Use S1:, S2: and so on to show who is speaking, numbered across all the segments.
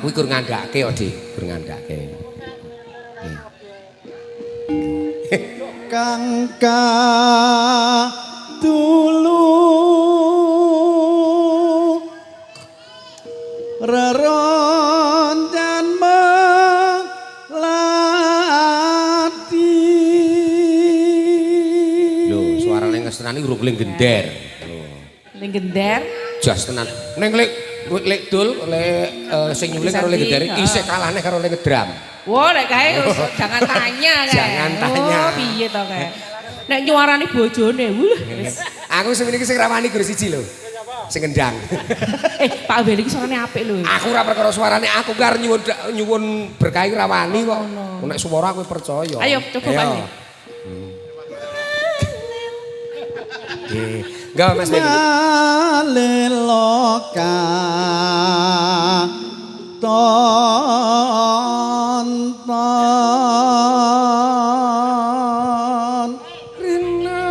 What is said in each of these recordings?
S1: Kuwi kur ngandhake kok, Dik, kur ngandhake.
S2: Kang kadulu reroncan melati.
S1: Lho, suarane ngestenani urung ling gender. Lho.
S3: Ling gender.
S1: Jas tenan. Ning lek lek dul lek sing nyuling karo lek gendere isih kalahne karo lek ngedram.
S3: Wah, nek kae jangan tanya kae.
S1: Jangan tanya.
S3: Oh, piye to kae. Nek nyuarani bojone, wuh wis.
S1: Aku semene iki sing rawani gur siji lho. Sing ngendang.
S3: Pak Beli iki suarane apik lho.
S1: Aku ora perkara suarane, aku ki arep nyuwun nyuwun berkahi rawani kok. Nek swara aku percaya.
S3: Ayo coba Pak Beli.
S1: Nggih. Enggak Mas Beli.
S2: Maleloka tonton
S1: Rina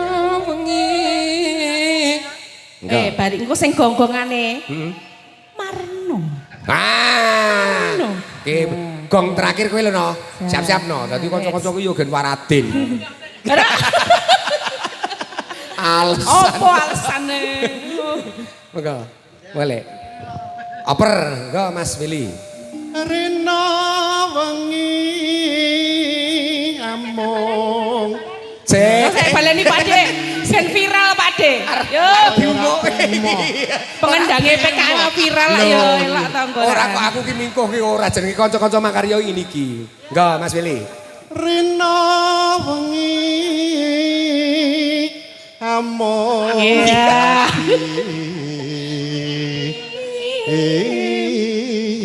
S1: wengi.
S3: Bari engko sing gong-gongane.
S1: Heeh.
S3: Marno.
S1: Ah.
S3: Marno.
S1: Oke, gong terakhir kowe lho no. Siap-siap no. Dadi kanca-kanca ku yo gen waradin. Alasan.
S3: Apa alasane?
S1: Monggo. Boleh. Oper, monggo Mas Willy.
S2: Rina wengi amung.
S1: Cek.
S3: Saya baleni Pak De. Sen viral Pak De. Yo pengendange PKM viral lah yo elak tanggo.
S1: Ora kok aku ki mingkuh ki ora jenenge kanca-kanca makarya ini iki. Monggo Mas Willy.
S2: Rina wengi amung.
S3: Iya.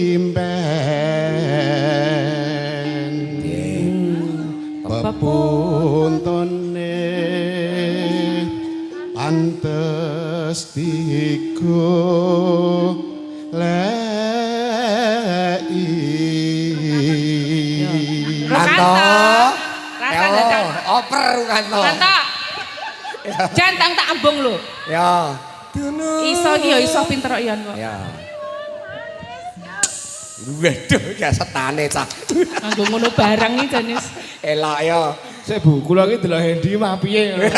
S2: Imben pepuntone pantes diku lei.
S1: Kanto.
S3: Rasa datang.
S1: Oper Kanto.
S3: Kanto. Jantang tak ambung lho.
S1: Ya.
S3: Iso iki ya iso pinter kok Yon kok.
S1: Ya. Waduh, ya setane cah.
S3: Nganggo ngono barang iki jenis.
S1: Elok ya.
S4: Sik Bu, kula iki delok Hendi mah piye ngono.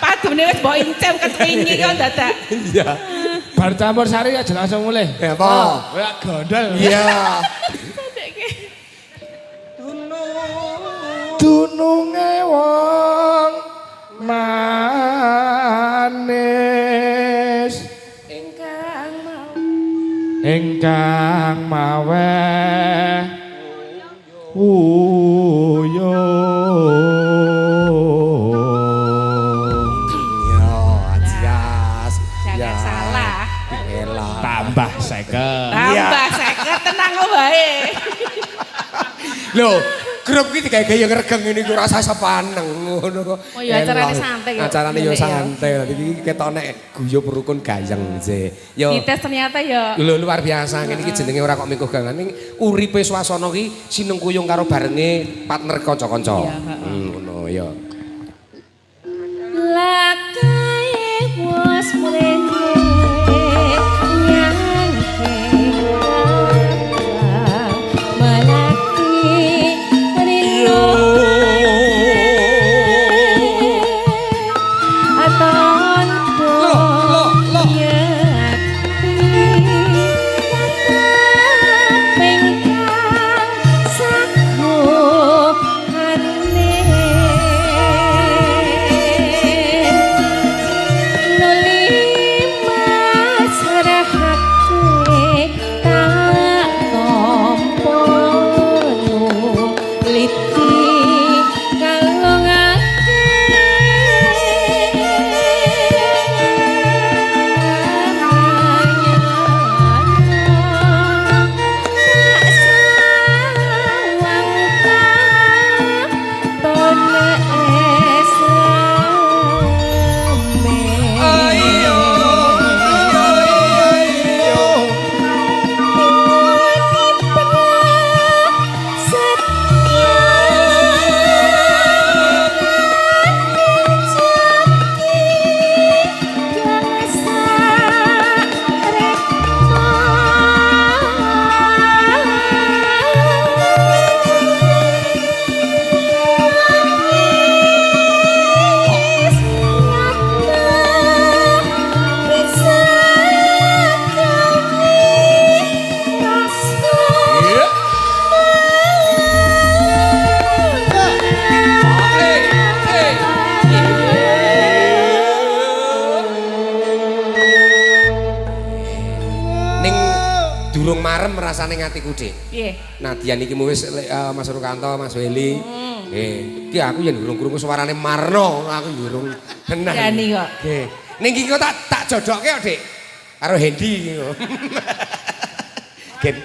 S3: Padune wis mbok incem ket wingi kok dadak.
S1: Iya.
S4: Bar campur sari aja langsung mulih.
S1: Ya apa?
S4: Kowe gondol.
S1: Iya.
S4: Dununge wong manis
S3: Ingkang mau
S4: ingkang maweh uyung.
S1: Ya, jas.
S3: Jangan salah.
S1: Elok.
S4: Tambah 50.
S3: Tambah 50 tenang wae.
S1: Lho, grup iki digawe-gawe ngregeng ngene iki ora usah sepaneng ngono kok.
S3: Oh iya, acarane santai ya.
S1: Acarane yo
S3: Iya.
S1: santai. Dadi iki ketok nek guyub rukun gayeng sih. Yo.
S3: Dites ternyata ya.
S1: Lho luar biasa ngene iki jenenge ora kok mingkuh gangan ning uripe swasana ki sinengkuyung karo barenge partner kanca-kanca.
S3: Iya, heeh.
S1: Ngono ya.
S3: Lakae wis mrene nyangking melati rindu atonto
S1: Lo, lo, lo.
S3: yekti pengkang sakuhane nuli
S1: Marem rasane ngatiku, Dik.
S3: Piye?
S1: Nadian iki wis Mas Rukanto, Mas Weli. Nggih. Iki aku yen urung krungu suarane Marno, aku urung tenan.
S3: Berani kok.
S1: Nggih. Ning iki kok tak tak jodokke kok, Dik. Karo Hendi iki kok. Gen.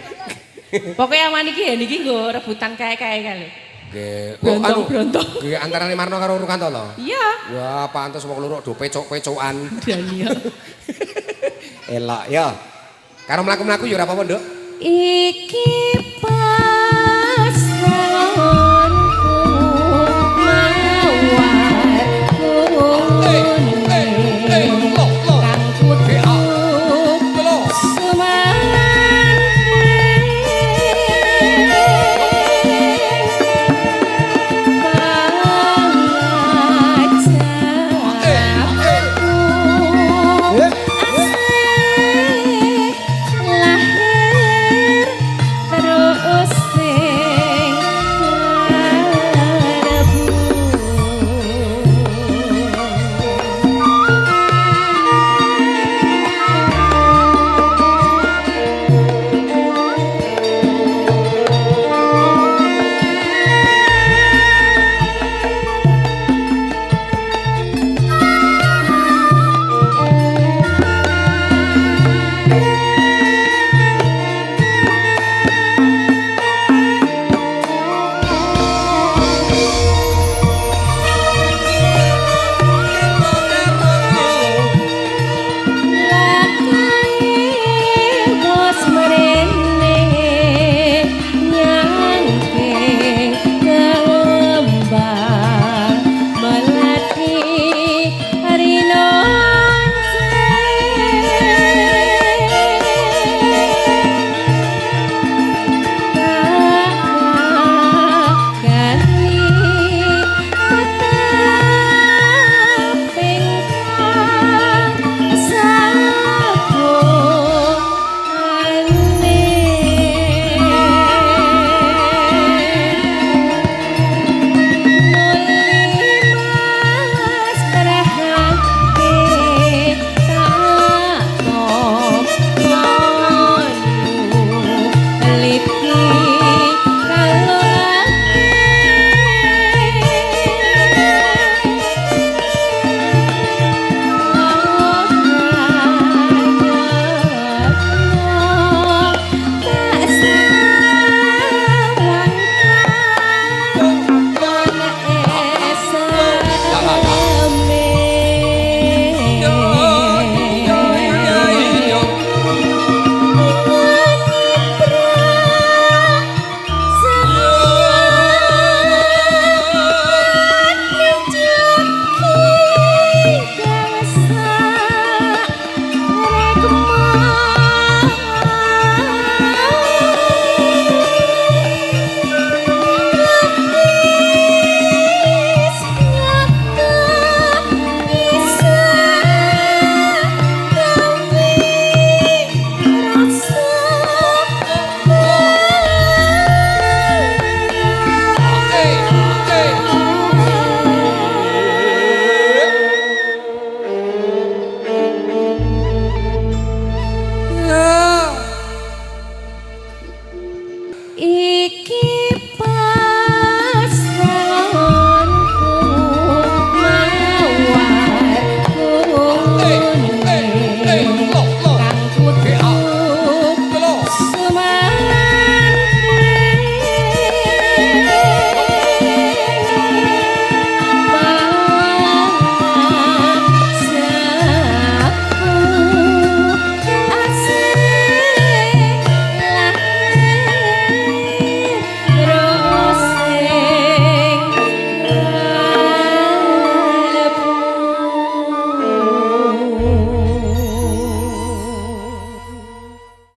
S3: Pokoknya aman iki ya niki nggo rebutan kae-kae kae lho.
S1: Nggih. Oh, anu,
S3: Brontong-brontong.
S1: Nggih, antarane Marno karo Rukanto to.
S3: Iya.
S1: Wah, pantes wong loro do pecok-pecokan.
S3: Berani kok.
S1: Elok ya. Karo mlaku-mlaku ya ora apa-apa, Nduk.
S3: Iki